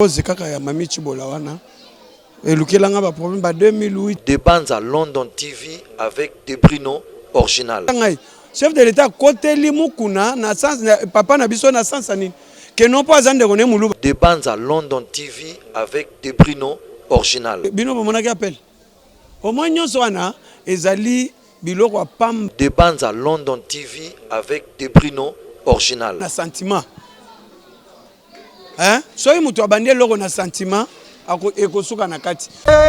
Cause kaka ya Mamie Tshibola wana elukela nga ba problème ba 2008. De Banza London TV avec Debrino original. Ngai chef de l'etat akoteli Mukuna na sens papa na biso na sens nini que non po aza ndeko ne muluba. De Banza London TV avec Debrino original. Bino bomonaki appel? Au moins nionso wana ezali biloko ya pamba. De Banza London TV avec Debrino original. Na sentiment. Hein? Soki moto abandi eloko na sentiment ekosuka na kati.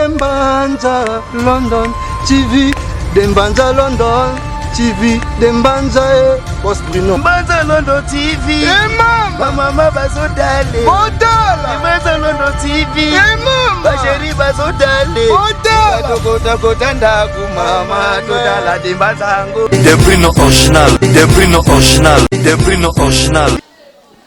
Mbanza London TV, de Mbanza London TV, de Mbanza e Boss Bruno. Mbanza London TV. Eh mama, ba mama bazotale. Botala. Mbanza London TV. Eh mama, ba chéri bazotale. Botala. Tokota kota ndaku mama totala de Mbanza yango. De Bruno original, De Bruno original, De Bruno original.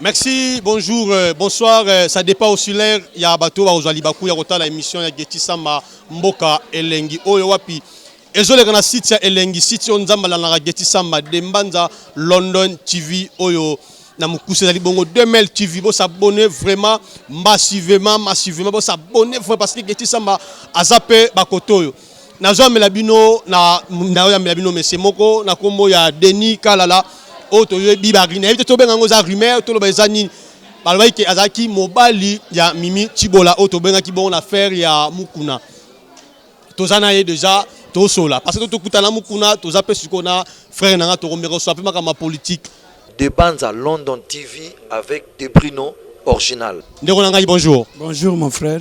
Merci, bonjour, euh, bonsoir. Euh, ça dépend aussi l'heure. Il y a bateau bakozwa libaku ya kotala émission ya Getty Samba Mboka Elengi oyo wapi ezoleka na site ya Elengi site oyo Nzambe alandaka Getty Samba Dembanza London TV oyo na mokuse ezali bongo 2000 TV bo s'abonner vraiment massivement massivement bo s'abonner vraiment parce que Getty Samba aza pe bakoto oyo Nazoyambela bino na nazoyambela bino monsieur moko na kombo ya Denis Kalala oyo toyebi ba nayebi te tobenga yango eza rumeur toloba eza nini balobaki ke azalaki mobali ya Mimi Tshibola oyo tobengaki bongo na affaire ya Mukuna toza na ye deja tosola parce que tokutana Mukuna toza pe sikoyo na frère na nga tokomeka kosola pe makambo ya politique. De Banza London TV avec Debrino original. Ndeko na ngai bonjour. Bonjour mon frère.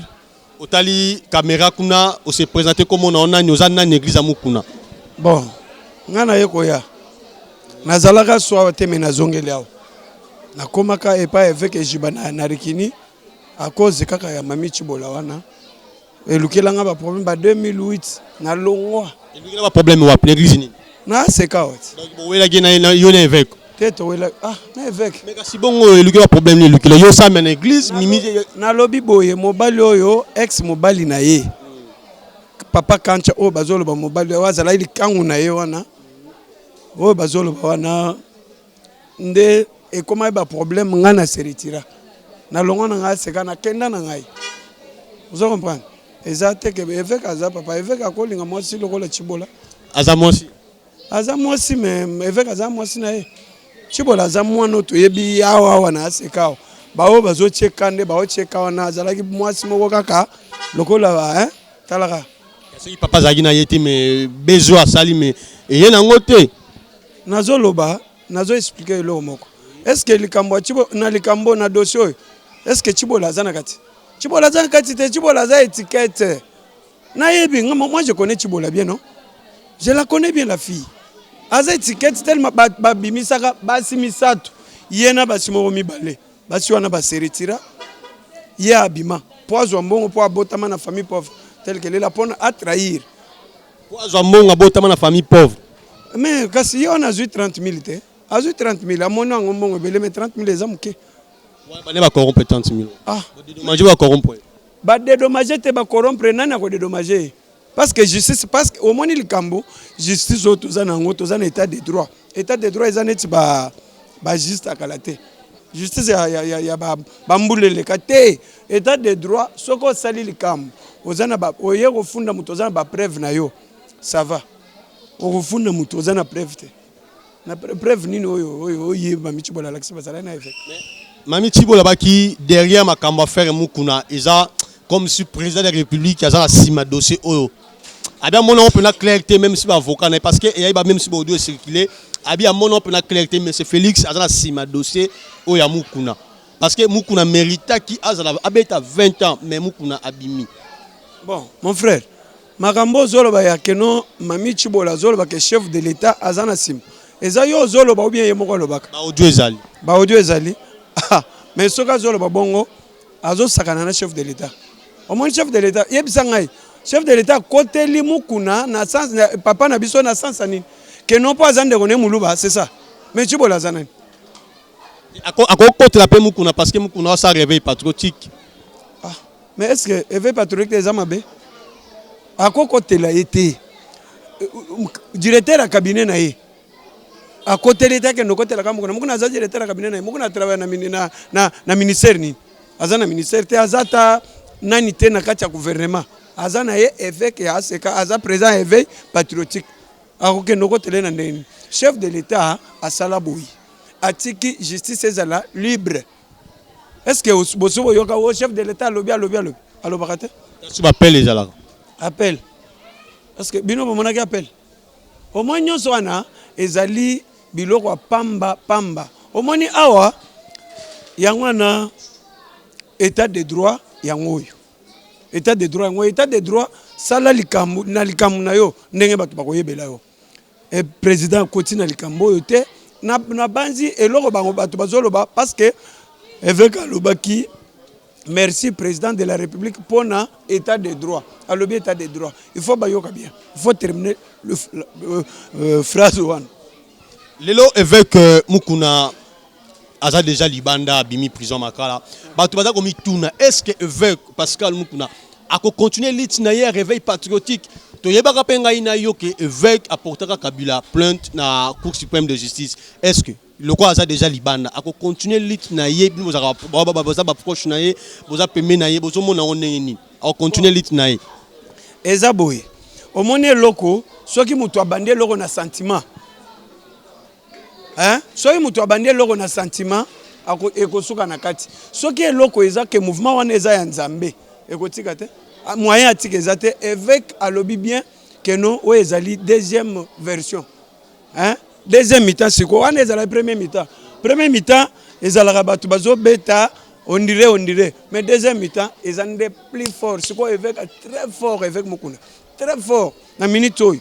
Otali camera kuna o se presenter kombo na yo nani oza nani eglise ya mukuna. Bon nga naye koya nazalaka su awa te mais nazongeli awa nakomaka epai eveque ejiba na, na rikini à cause kaka ya mami tshibola wana elukela nga ba problème ba 2008 nalongwa. Elukela ba problème wapi na eglise nini? Na seka wati. Donc bowelaki na na yo na évêque. Te towela ah na évêque. Mais kasi bongo oyo eluki ba problème nini elukela yo osambela na église mimi nalobi boye mobali oyo ex mobali na ye papa Kancha oyo bazoloba mobali oyo azalaki likangu na ye wana oyo bazoloba wana nde ekomaki ba problème ngai na se retira na longwa na ngai seka na kenda na ngai ozo comprendre eza te ke évêque aza papa évêque akolinga mwasi lokola Tshibola aza mwasi aza mwasi mais évêque aza mwasi na ye Tshibola aza mwana oyo toyebi awa awa na aseka awa baoyo bazotieka nde baotieka wana azalaki mwasi moko kaka lokola hein talaka soki papa azalaki na ye te mais besoin asali mais eye nango te. Nazo loba nazo expliquer eloko moko est ce que likambo ya tshibo na likambo na dossier oyo est ce que tshibola aza na kati tshibola aza na kati te tshibola aza etiquette nayebi nga moi je connais tshibola bien non je la connais bien la fille aza etiquette tellement babimisaka basi misato ye na basi moko mibale basi wana ba se retira ye abima po azwa mbongo po abotama na famille pauvre tel que lela pona a trahir Po azwa mbongo abotama na famille pauvre. Mais kasi ye wana azwi 30 000 te azwi 30 000 amoni yango mbongo ebele mais 30 000 eza moke. Wana bande ba corrompre 30 000. Ah. Ba dedommager ba corrompre. Ba dedommager te ba corrompre nani ako dedommager ye? Parce que justice parce que omoni likambo justice oyo toza na yango toza na etat de droit. Etat de droit eza neti ba ba juste ya kala te. Justice ya ya ya, ya ba, ba mbula eleka te. Etat de droit soki osali likambo oza na ba oye kofunda moto oza na ba preuve na yo ça va. Okofunda moto oza na preuve te. Na preuve nini oyo oyo oye Mami Tshibola alakisi bazalaki na evêque. Mami Tshibola baki derrière makambo affaire Mukuna eza comme si président de la République aza na sima dossier oyo. Abi amona yango mpena clair te même si ba avocat na ye parce que eyai ba même si ba audio circuler abi amona yango mpena clair te mais c'est Félix aza na sima dossier oyo ya Mukuna. Parce que Mukuna meritaki azala abeta 20 ans mais Mukuna abimi. Bon mon frère makambo ozoloba ya keno Mami Tshibola azoloba ke chef de l'etat aza na sima eza yo ozoloba ou bien ye moko alobaka? Ba audio ezali. Ba audio ezali ah mais soki azoloba bongo azosakana na chef de l'etat omoni chef de l'etat yebisa ngai chef de l'etat akoteli Mukuna na sens papa na biso na sens nini keno po aza ndeko ne muluba c'est ça mais Tshibola aza nani? Akokotela pe Mukuna parce que Mukuna asala réveil patriotique. Ah, mais est-ce que éveil patriotique eza mabe? Akokotela ye te. Directeur ya cabinet na ye akoteli te akende okotelaka Mukuna. Mukuna aza directeur ya cabinet na ye. Mukuna travaille na, na, na, na ministère nini? Aza na ministère te, aza ata nani te na kati ya gouvernement. Aza na ye évêque ya ACK, aza président ya éveil patriotique. Akokende okotele na ndenge nini? Chef de l'État asala boye, atiki justice ezala libre. Est ce que boso boyoka o chef de l'État alobi, alobi, alobi? Alobaka te. Kasi baappel ezalaka. Appel, parce que bino bomonaki appel? Omoni, nyonso wana ezali biloko ya pamba pamba. Omoni awa, yango wana état de droit. Yango oyo état de droit, yango état de droit. Sala likambo na likambo na yo ndenge bato bakoyebela yo. E président akoti na likambo oyo te. Na banzi eloko bango bato bazoloba, parce que évêque alobaki: "Merci président de la République mpona état de droit." Alobi état de droit, il faut bayoka bien, il faut terminer le, phrase wana. Lelo évêque Mukuna aza déjà libanda, abimi prison Makala. Bato baza komituna: est ce que évêque Pascal Mukuna akocontinue lutte na ye ya réveil patriotique? Toyebaka mpe ngai na yo ke évêque aportaka Kabila plainte na Cour suprême de justice. Est ce que lokola aza déjà libanda, akocontinue lutte na ye? Bino boza baproche na ye, boza pembe na ye, bozomona yango ndenge nini? Akocontinue lutte na ye? Eza boye, omoni eloko, soki moto abandi eloko na sentiment, hein? Soki moto abandi eloko na sentiment, ekosuka na kati. Soki eloko eza ke mouvement wana eza ya Nzambe, ekotika te. Moyen atika eza te. Évêque alobi bien ke non, oyo ezali deuxième version, hein? Deuxième mi-temps. Sikoyo wana ezalaki premier mi-temps. Premier mi-temps ezalaka bato bazobeta, on dirait, mais deuxième mi-temps eza nde plus fort. Sikoyo évêque très fort, évêque Mokuna très fort. Na minute oyo,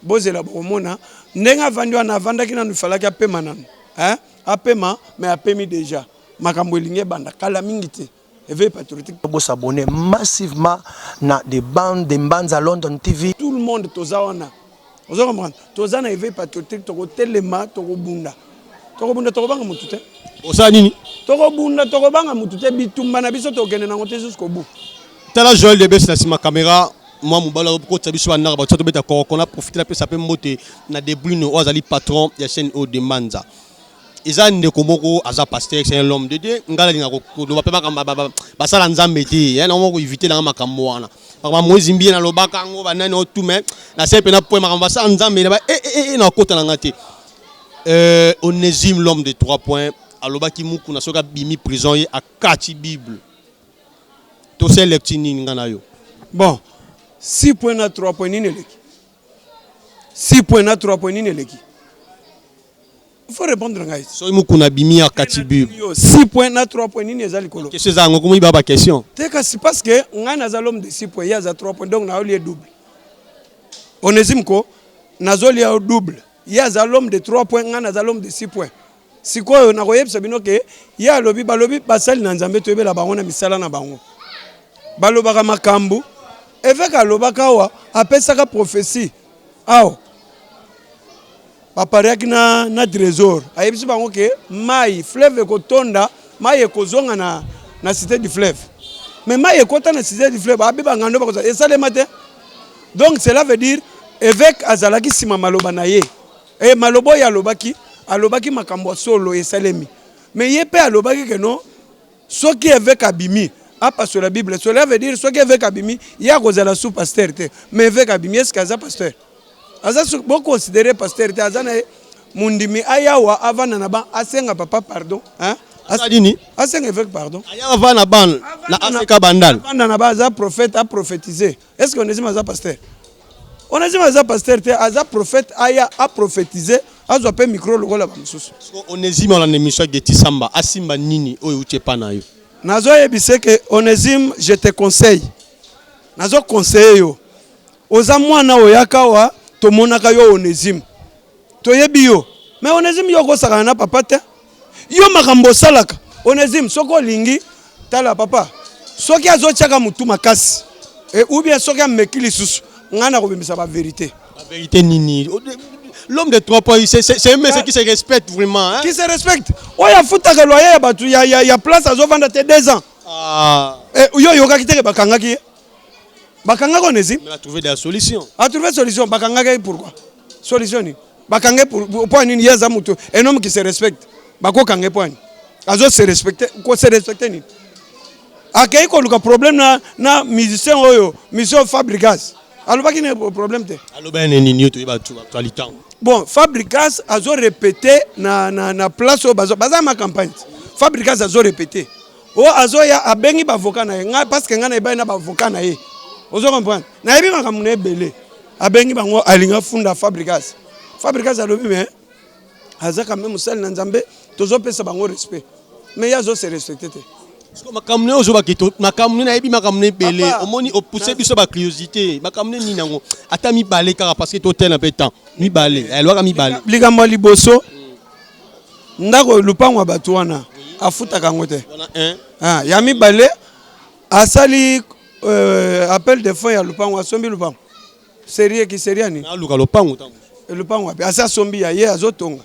bozela, bokomona ndenge avandi wana. Avandaki nanu, efalaki apema nanu, hein? Apema, mais apemi déjà, makambo elingi ebanda kala mingi te. Éveil patriotique. Bosabonner massivement na de bande de Mbanza London TV. Tout le monde toza wana, oza comprendre, toza na éveil patriotique. Tokotelema, tokobunda, tokobunda, tokobanga mutu te. Osala nini? Tokobunda, tokobanga mutu te. Bitumba na biso, tokende nango te jusqu'au bout. Tala Joel Debes na nsima caméra, mwa mobali akotisa biso bandaka bato tobeta koroko. Na profite, napesa mpe mbote na Debrino oyo azali patron ya chaîne oyo de Mbanza. Eza ndeko moko aza pasteur, c'est un homme de Dieu. Ngai nalingaka koloba mpe makambo basala Nzambe te ya nango moko, éviter nanga makambo wana, makambo Moïse Mbie nalobaka yango banani otu, mais nasali mpe na point makambo basala Nzambe na ba nakota nanga te. Onésime, l'homme de trois points, alobaki Mukuna soki abimi prison, ye akati Bible. Tosala lecture nini, nga na yo? Bon, 6 point na 3 point, nini eleki? 6 point na 3 point, nini eleki? Il faut répondre ngai. Soki Mukuna abimi, akati Bible. Yo, 6 point na 3 point, nini eza likolo? Question eza yango, komoyi ba baquestion. Te kasi, parce que ngai naza l'homme de 6 point, ye aza 3 point, donc naolie double. Onésime ko nazolia yo double. Ye aza l'homme de 3 point, ngai naza l'homme de 6 point. Sikoyo nakoyebisa bino ke ye alobi, balobi basali na Nzambe, toyebela bango na misala na bango. Balobaka makambo, évêque alobaka awa, apesaka prophétie awa, bapariaki na trésor. Ayebisi bango ke mai fleuve ekotonda, mai ekozonga na Cité du Fleuve. Mais mai ekota na Cité du Fleuve, abe bangando bakozala esalema te. Donc cela veut dire évêque azalaki nsima maloba na ye. E maloba oyo alobaki, alobaki makambo ya solo, esalemi. Mais ye mpe alobaki ke non, soki évêque abimi, apasola Bible. Cela veut dire soki évêque abimi, ye akozala sous pasteur te. Mais évêque abimi, est-ce aza pasteur? Aza boconsidérer pasteur te, aza na ye mundimi. Ayawa avanda na ba, asenga papa pardon, hein? Asala nini? Asenga évêque pardon. Aya ava na bana na Afrika Bandal. Avanda na ba, aza prophète, aprophétise. Est ce que Onésime aza pasteur? Onésime aza pasteur te, aza prophète. Aya aprophétise, azwa mpe micro lokola bamosusu. Onésime olanda émission ya Geti Samba, asimba nini oyo euti epa na yo? Nazoyebisa ke Onésime, je te conseille, nazoconseille yo. Oza mwana oyaka awa, tomonaka yo. Onésime, toyebi yo. Mais Onésime, yo okosakana na papa te. Yo makambo osalaka, Onésime, soki olingi, tala papa, soki azotiaka motu makasi ou bien soki ameki lisusu, ngai nakobimisa bavérité. La vérité nini? L'homme de trois points, c'est un monsieur qui se respecte vraiment, hein? Qui se respecte, oyo afutaka loyer ya bato ya place azovanda te 2 ans. Ah. Yo oyokaki teke bakangaki ye? Bakangaki Onésime. Mais a trouvé des solutions. A trouvé solution, bakangaki ye pourquoi? Solution nini? Bakange po nini? Ye aza moto, un homme qui se respecte, bakokanga ye po nini? Azo se respecte, ko se respecte nini? Akei koluka problème na, na musicien oyo, musicien Fabrigas. Alobaki ne problème te. Aloba nini nini toyeba tu actualité. Bon, Fabrigas azo répéter na, na, na place oyo bazo, baza ma campagne. Fabrigas azo répéter. Oyo azoya abengi ba avocat na ye ngai parce que ngai nayebani na ba avocat na ye. Ozo comprendre? Nayebi makambo na ebele. Abengi bango alinga funda Fabrigas. Fabrigas alobi mais aza quand même mosali na Nzambe, tozopesa bango respect. Mais ye azo se respecter te. Makambo nayo ozobaki makambo nini nayebi makambo na ebele omoni opousse biso ba curiosité makambo nini nini yango ata mibale kaka parce que totela mpe temps mibale alobaka mibale. Likambo ya liboso ndako lupango ya bato wana afutaka yango te. Ah, ya mibale asali appel de fonds ya lupango, asombi lupango. Serie ki serie nini? Aluka lopango tango. Lupango wapi? Asi asombi ya ye azotonga.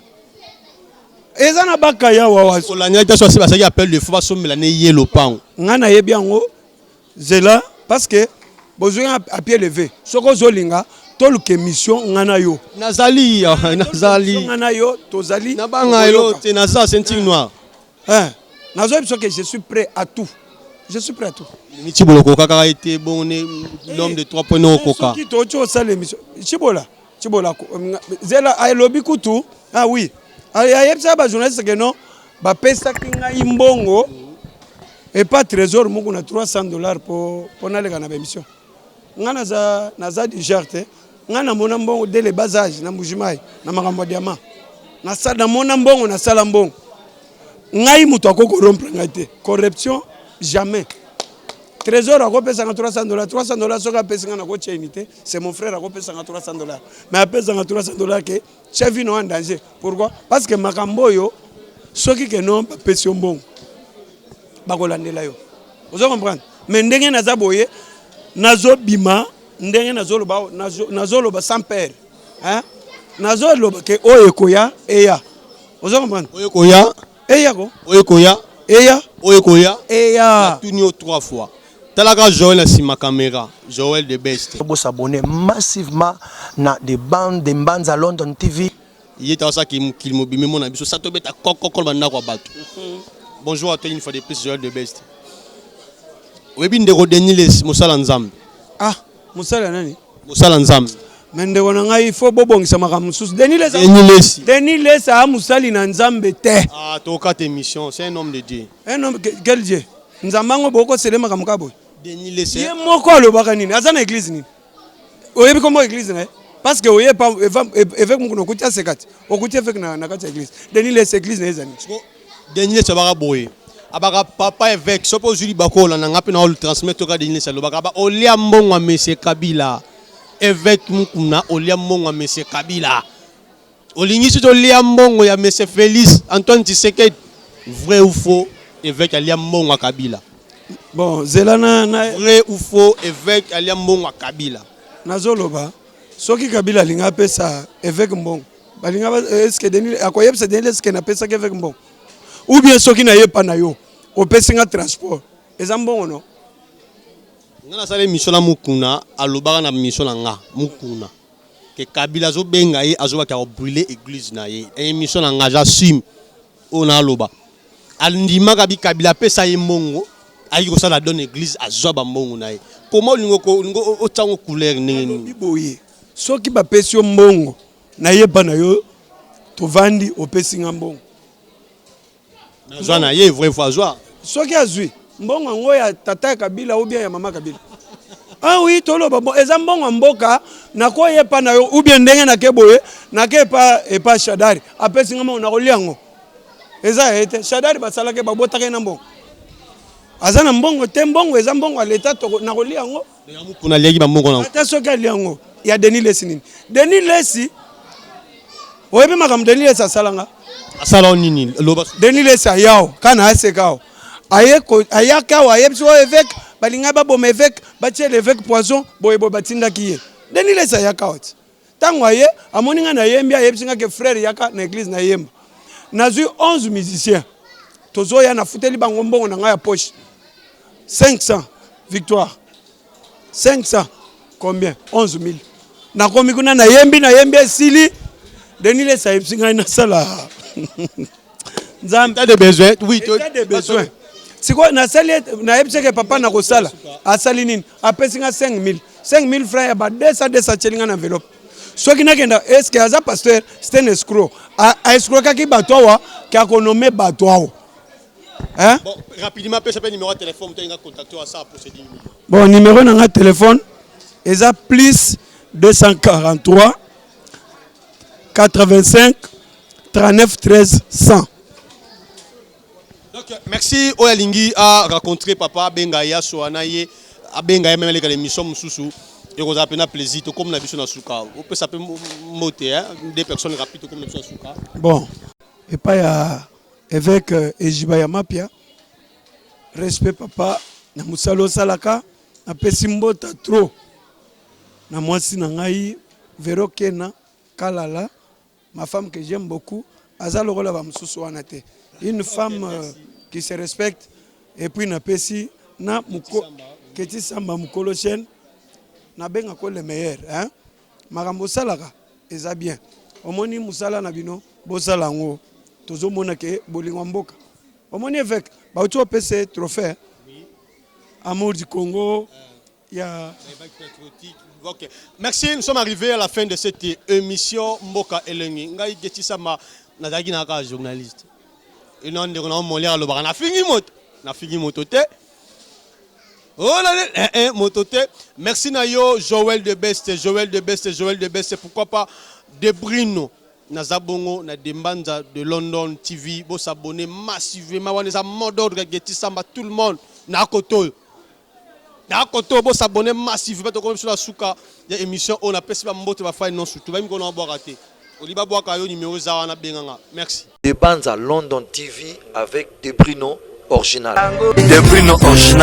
Eza na baka ya wawa. Olandaki te so asi basaki appel de fonds basombela ne ye lopango. Nga nayebi yango zela parce que bozwi nga à pied levé. Soki ozolinga toluka émission nga na yo. Nazali nazali. Nga na yo tozali. Nabanga elo te naza ceinture noire. Hein, nazoyebi soki je suis prêt à tout. Je suis prêt à tout. Ni Tshibola okoka kaka ete bon ne l'homme de 3 points no okoka. Soki toki osala émission Tshibola, Tshibola zela alobi kutu ah oui. Ayebisaka ba journaliste que non bapesaki ngai mbongo et pas trésor moko na $300 po po naleka na ba émission. Nga naza naza du genre te. Nga namona mbongo dès le bas âge na Mbujimayi na makambo ya diamant. Nasala namona mbongo nasala mbongo. Ngai moto ako corrompre ngai te. Corruption jamais. Trésor akopesa nga $300, $300 soki apesi nga nakotia unité, c'est mon frère akopesa nga $300. Mais apesa nga $300 ke tia vie en danger. Pourquoi? Parce que makambo oyo soki ke non bapesi yo mbongo bakolandela yo. Ozo comprendre? Mais ndenge naza boye nazobima ndenge nazoloba nazoloba sans père. Hein? Nazoloba ke oyo ekoya eya. Ozo comprendre? Oyo ekoya eya ko. Oyo ekoya eya. Oyo ekoya eya. Natuni yo 3 fois. Talaka Joël na sima caméra, Joël de best. Bo s'abonner massivement na de bande de Mbanza London TV. Ye tawasaki mokili mobimi mona biso sa tobeta kokokolo ba ndako ya bato. Bonjour à toi une fois de plus Joël de best. Oyebi ndeko Denis Lessi mosala Nzambe. Ah, mosala nani? Mosala Nzambe. Mais ndeko na ngai il faut bobongisa makambo mosusu. Denis Lessi. Denis Lessi. Denis Lessi a mosali na Nzambe te. Ah, tokata émission, c'est un homme de Dieu. Un homme quel Dieu? Nzambe yango bokosele makambo ka boye. Denis Lessi. Ye moko alobaka nini? Aza na église nini? Oyebi kombo église na ye? Parce que oye pa évêque moko okuti asekati. Okuti évêque na kati ya église. Denis Lessi église na ye ezali. Denis Lessi abaka boye. Abaka papa évêque soki ozwi libako olanda nga mpe na transmettre toka Denis Lessi alobaka ba olia mbongo ya monsieur Kabila. Évêque Mukuna olia mbongo ya monsieur Kabila. Olingi soki olia mbongo ya monsieur Félix Antoine Tshisekedi. Vrai ou faux, évêque alia mbongo ya Kabila. Bon, zela na vrai ou faux, évêque alia mbongo ya Kabila. Nazoloba soki Kabila alinga apesa évêque mbongo. Balinga est-ce que Denis akoyebisa Denis est-ce que napesaki évêque mbongo? Ou bien soki na yepa na yo opesi nga transport eza mbongo no? Nga nasala émission na Mukuna alobaka na émission na nga Mukuna que Kabila azobenga ye azobaka ko brûler église na ye. Émission na nga j'assume oyo na aloba. Andimaka bi Kabila apesa ye mbongo ayi kosala don église azwa ba mbongo na ye. Comment olingo ko olingo otiango couleur ndenge nini? Boye soki bapesi yo mbongo na yeba na yo tovandi opesi nga mbongo. Azwa na ye vrai fois azwa. Soki azwi mbongo yango ya tata ya Kabila ou bien ya mama Kabila. Ah oui toloba bon eza mbongo ya mboka nakoyepa na yo ou bien ndenge nake boye nake epa epa Shadari apesi nga mbongo nakolia yango. Eza ya ye te Shadari basalaka babotaka ye na mbongo. Aza na mbongo te mbongo eza mbongo ya leta nakolia yango. Mukuna aliaki ba mbongo na. Ata soki alia yango ya Denis Lessi nini? Denis Lessi oyebi makambo Denis Lessi asalanga? Asala nini? Loba. Denis Lessi ayao kana aseka aye ayaka awa ayebisi oyo évêque balinga baboma évêque batie l'évêque poison boye boye batindaki ye. Denis Lessi ayaka awa ti. Tango aye amoni nga nayembi ayebisi nga ke frère yaka na église nayemba. Nazwi 11 musiciens. Tozoya nafuteli bango mbongo na ngai ya poche 500 victoire 500 combien 11 000 nakomi kuna nayembi nayembi esili Denis Lessi ayebisi ngai nasala Nzambe état de besoin oui état de besoin. Sikoyo nasali, nayebisi ke papa nakosala. Asali nini? Apesi nga 5000, 5000 francs ya ba 200 200, atieli nga na enveloppe. Soki nakenda, est-ce aza pasteur? C'est un escroc. Aescroquaki bato awa ke akonommer bato awa, hein? Bon, rapidement, pesa pe numéro ya téléphone, moto alinga contacter asa procédure. Bon, numéro na nga téléphone eza plus 243 85 39 13 100. Donc merci. Oyo alingi a rencontrer papa, abenga ye, asoa na ye, abenga ye même aleka na émission mosusu, ekozala mpe na plaisir. Tokomi na biso na suka. Opesa mpe mbote, hein, deux personnes rapide, tokomi na biso na suka. Bon, epai ya évêque Ejiba ya Mapia, respect papa na mosala osalaka. Napesi mbota trop na mwasi na ngai Vero Kena Kalala, ma femme que j'aime beaucoup. Aza lokola bamosusu wana te, une femme qui se respecte. Et puis napesi na muko, Keti Samba, mokolo chaîne, nabengako le meilleur, hein? Makambo osalaka eza bien. Omoni mosala na bino, bosala yango, tozomona ke bolingo ya mboka. Omoni évêque bauti opesa trophée Amour du Congo ya Ok. Merci, nous sommes arrivés à la fin de cette émission Mboka Elengi. Ngai Geti Samba, nazalaki na kaka journaliste. Ino ndeko na Molière alobaka nafingi moto. Nafingi moto te. Oh là là, eh, eh, moto te. Merci na yo Joël de Best, Joël de Best, Joël de Best, pourquoi pas de Brino. Naza bongo na Dembanza de London TV, bo s'abonner massivement, wana eza mot d'ordre Geti Samba, tout le monde na koto. Nakoto bo s'abonner massivement. Tokomi biso na suka ya émission oyo. Napesi bambote bafai non, surtout bayimi kona babwaka te, oli babwaka yo, numéro eza wana, benganga. Merci. De Banza London TV avec De Bruno original. De Bruno original.